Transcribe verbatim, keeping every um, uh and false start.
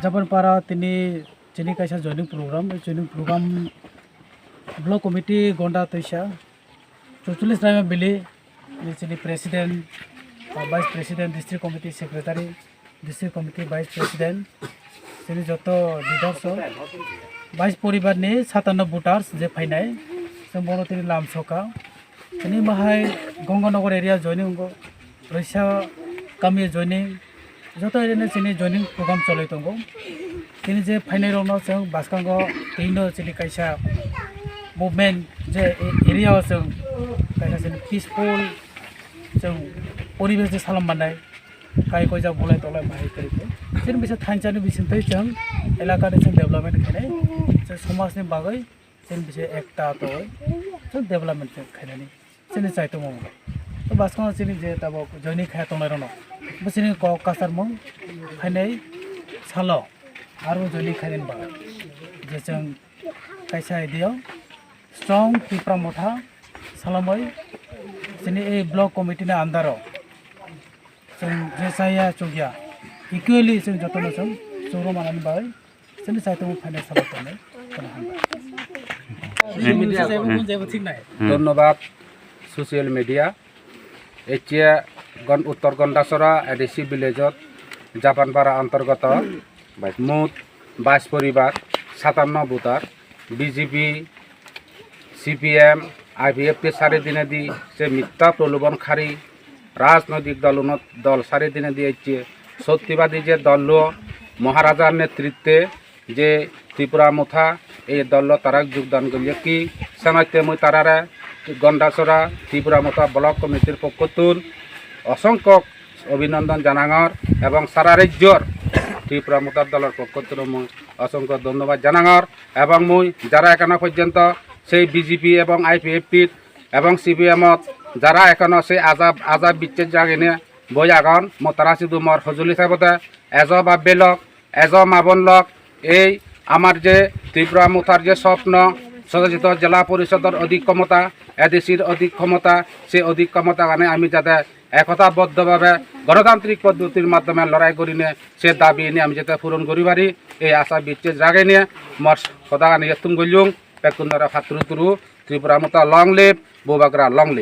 Japan para tini chini kaisa joining program, joining program block committee Gonda Toisa, chuchullis Raima Bili, ni chini president, uh, vice president, district committee secretary, district committee vice president, chini joto leaders o, vice poribar ni satanno voters je phainai, chwng bono tini lam soka. Tini bahai Gonganagar area joining wngo, Roisa kami joining, joto area ni chini joining program choloi tongo. Tini je phainai rokno chwng bwskango tino chini kaisa movement je area o chwng kaisa chini peaceful chwng poribesh je salam manai kai koijak bolai tolai bahai kwrwi khe. Chini bisa thansa ni bisingtwi chwng elaka ni chwng development khainai, chwng somaj ni bagwi chini bisa ekta tongwi chwng development khainani. Chini chaitung o. To bwskango chini je tabuk joining khaya tongnai rokno. Bo chini kok kasarmung khainai salo aro joining khainani bagwi. Je chwng kaisa idea o strong Tipra Motha salamwi chini ei block committee ni under o chwng je chaya chukya equally chwng jotono chwng chukro manani bagwi. Chini saitung phainai salo tongnai, chini hambai. Social media. Hmm. Dhonnobad social media. Echia gon-, Uttor Gondasora A D C village ot Japan Para antorgoto mut bais poribar satanno voter B J P C P M, I P F T sari dinedi se mitta prolobon khari rajnoitik dol uno dol sari dinedi ecche sottibadi je dollo Maharajar netritte je Tripura Motha ei dollo tarak jogdan gollekki senotte mui tarare Gondasora Tripura Motha Block Committee-r pokkottun osongkho obhinondon janangor ebong sara rajyor Tripura Motha dolor pokkottun mui osongkho dhonnobad janangor. Ebong mui jara ekheno porjonto sei B J P ebong I P F T ebong C P M ot jara ekheno sei ajab, ajab bichche jagine boi agon, mo tara sidu mor hojoli saibote ejo ba belok, ejo mabon lok, ei amar je Tripura Mothar je sopno, sojajito jela porisodor odik khomota, A D C-r odik khomota, se odik khomota gane ami jate ekota boddo bhabe gonotantrik poddotir maddhome lorai gorine se dabi ni ami jate puron gori pari, ei asa bichche jagine mor hoda gane tum golyung. Bekkunore phatturu turu, Tripura Motha long live, Bubagra long live.